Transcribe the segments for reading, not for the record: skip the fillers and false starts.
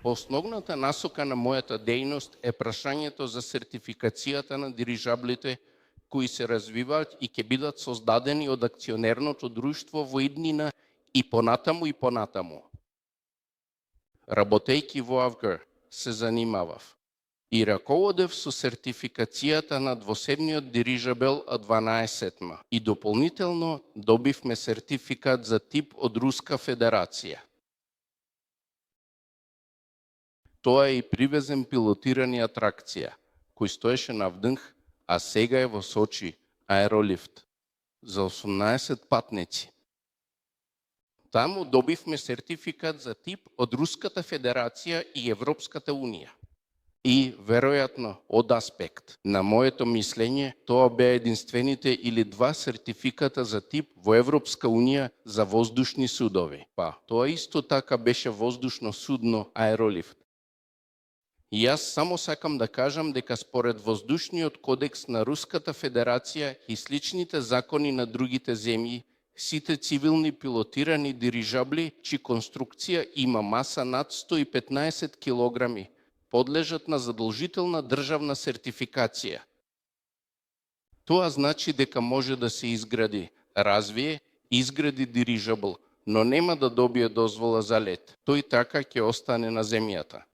Основната насока на мојата дејност е прашањето за сертификацијата на дирижаблите кои се развиваат и ќе бидат создадени од акционерното друштво во иднина и понатаму. Работејќи во Авгар се занимавав и раководев со сертификацијата на двоседниот дирижабел А-12 и дополнително добивме сертификат за тип од Руска Федерација. Тоа е и привезен пилотирани атракција, кој стоеше на вднх, а сега е во Сочи, аеролифт, за 18 патници. Таму добивме сертификат за тип од Руската Федерација и Европската Унија. И, веројатно, од аспект на моето мислење, тоа беа единствените или два сертификата за тип во Европска Унија за воздушни судови. Тоа исто така беше воздушно судно аеролифт. И јас само сакам да кажам дека според воздушниот кодекс на Руската Федерација и сличните закони на другите земји, сите цивилни пилотирани дирижабли, чии конструкција има маса над 115 килограми, подлежат на задолжителна државна сертификација. Тоа значи дека може да се изгради, развие, изгради дирижабл, но нема да добие дозвола за лет. Тој така ќе остане на земјата.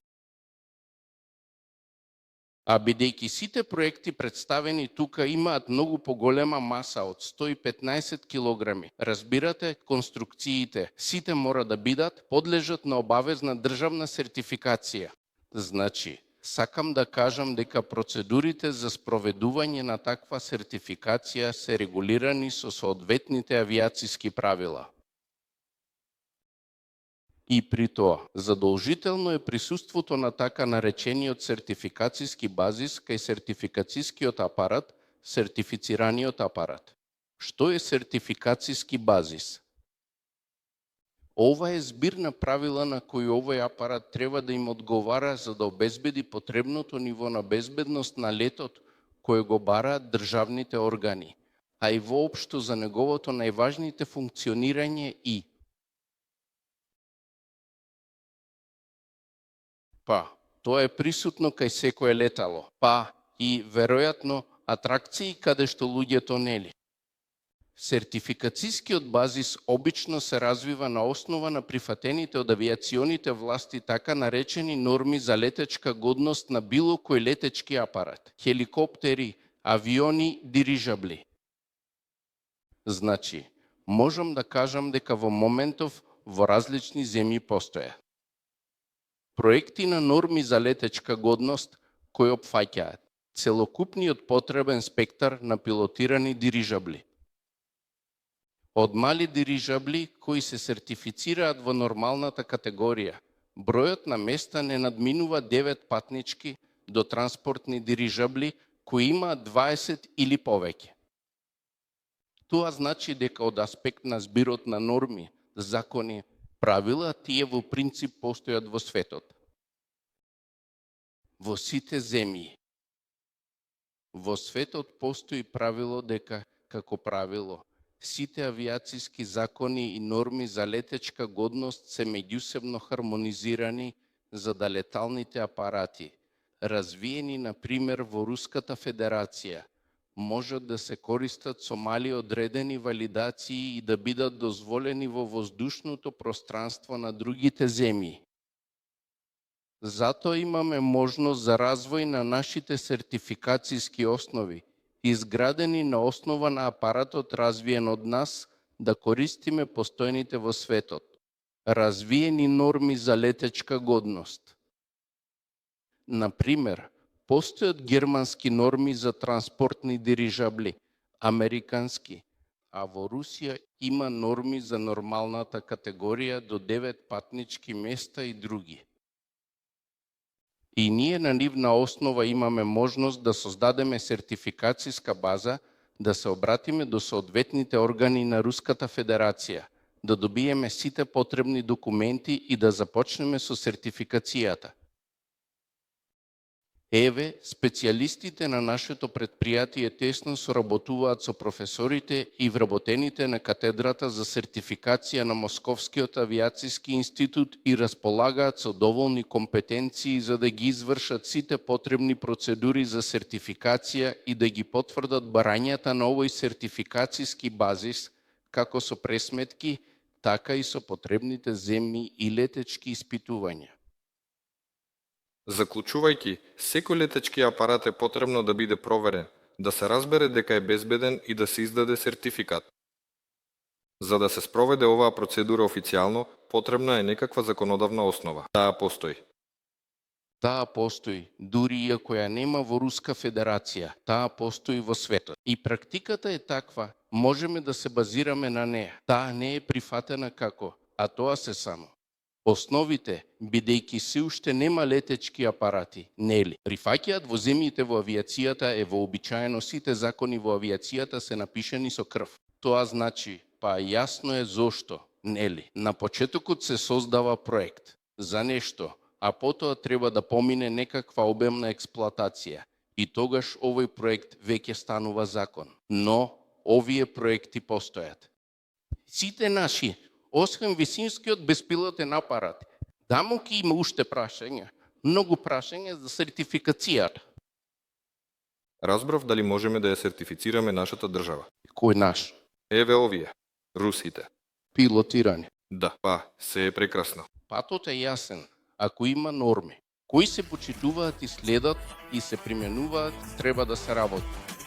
А бидејќи сите проекти представени тука имаат многу поголема маса од 115 килограми, разбирате, конструкциите сите мора да бидат подлежат на обавезна државна сертификација. Значи, сакам да кажам дека процедурите за спроведување на таква сертификација се регулирани со соодветните авиациски правила. И при тоа, задолжително е присуството на така наречениот сертификацијски базис кај сертификацијскиот апарат, сертифицираниот апарат. Што е сертификацијски базис? Ова е збир на правила на кои овој апарат треба да им одговара за да обезбеди потребното ниво на безбедност на летот кој го бараат државните органи, а и воопшто за неговото најважните функционирање и тоа е присутно кај секое летало, и веројатно атракции каде што луѓето нели. Сертификацијскиот базис обично се развива на основа на прифатените од авиационите власти така наречени норми за летечка годност на било кој летечки апарат, хеликоптери, авиони, дирижабли. Значи, можам да кажам дека во моментов во различни земји постоја проекти на норми за летечка годност кои опфаќаат целокупниот потребен спектар на пилотирани дирижабли. Од мали дирижабли кои се сертифицираат во нормалната категорија, бројот на места не надминува 9 патнички до транспортни дирижабли кои имаат 20 или повеќе. Тоа значи дека од аспект на збирот на норми, закони, правила, тие во принцип постојат во светот. Во сите земји. Во светот постои правило дека, како правило, сите авиациски закони и норми за летечка годност се меѓусебно хармонизирани за да леталните апарати, развиени, например, во Руската Федерација, можат да се користат со мали одредени валидации и да бидат дозволени во воздушното пространство на другите земји. Затоа имаме можност за развој на нашите сертификацијски основи, изградени на основа на апаратот развиен од нас, да користиме постојните во светот. Развиени норми за летечка годност. Например, постојат германски норми за транспортни дирижабли, американски, а во Русија има норми за нормалната категорија до 9 патнички места и други. И ние на нивна основа имаме можност да создадеме сертификацијска база, да се обратиме до соодветните органи на Руската Федерација, да добиеме сите потребни документи и да започнеме со сертификацијата. Еве, специјалистите на нашето предпријатие тесно соработуваат со професорите и вработените на катедрата за сертификација на Московскиот авиацијски институт и располагаат со доволни компетенции за да ги извршат сите потребни процедури за сертификација и да ги потврдат барањата на овој сертификацијски базис, како со пресметки, така и со потребните земји и летечки испитувања. Заклучувајќи, секој летечки апарат е потребно да биде проверен, да се разбере дека е безбеден и да се издаде сертификат. За да се спроведе оваа процедура официјално, потребна е некаква законодавна основа. Таа постои. Таа постои, дури иако ја нема во Руска Федерација, таа постои во светот. И практиката е таква, можеме да се базираме на неа. Таа не е прифатена како, а тоа се само основите, бидејќи се уште нема летечки апарати, нели? Прифаќаат во земјите во авиацијата е вообичаено сите закони во авиацијата се напишани со крв. Тоа значи, па јасно е зошто, нели? На почетокот се создава проект за нешто, а потоа треба да помине некаква обемна експлоатација. И тогаш овој проект веќе станува закон. Но овие проекти постојат. Сите наши, освен висинскиот беспилотен апарат, дамоки има уште прашања, многу прашања за сертификацијата. Разбрав дали можеме да ја сертифицираме нашата држава. Кој наш? Еве овие, русите. Пилотирање. Да, па, се е прекрасно. Патот е јасен, ако има норми, кои се почитуваат и следат и се применуваат, треба да се работи.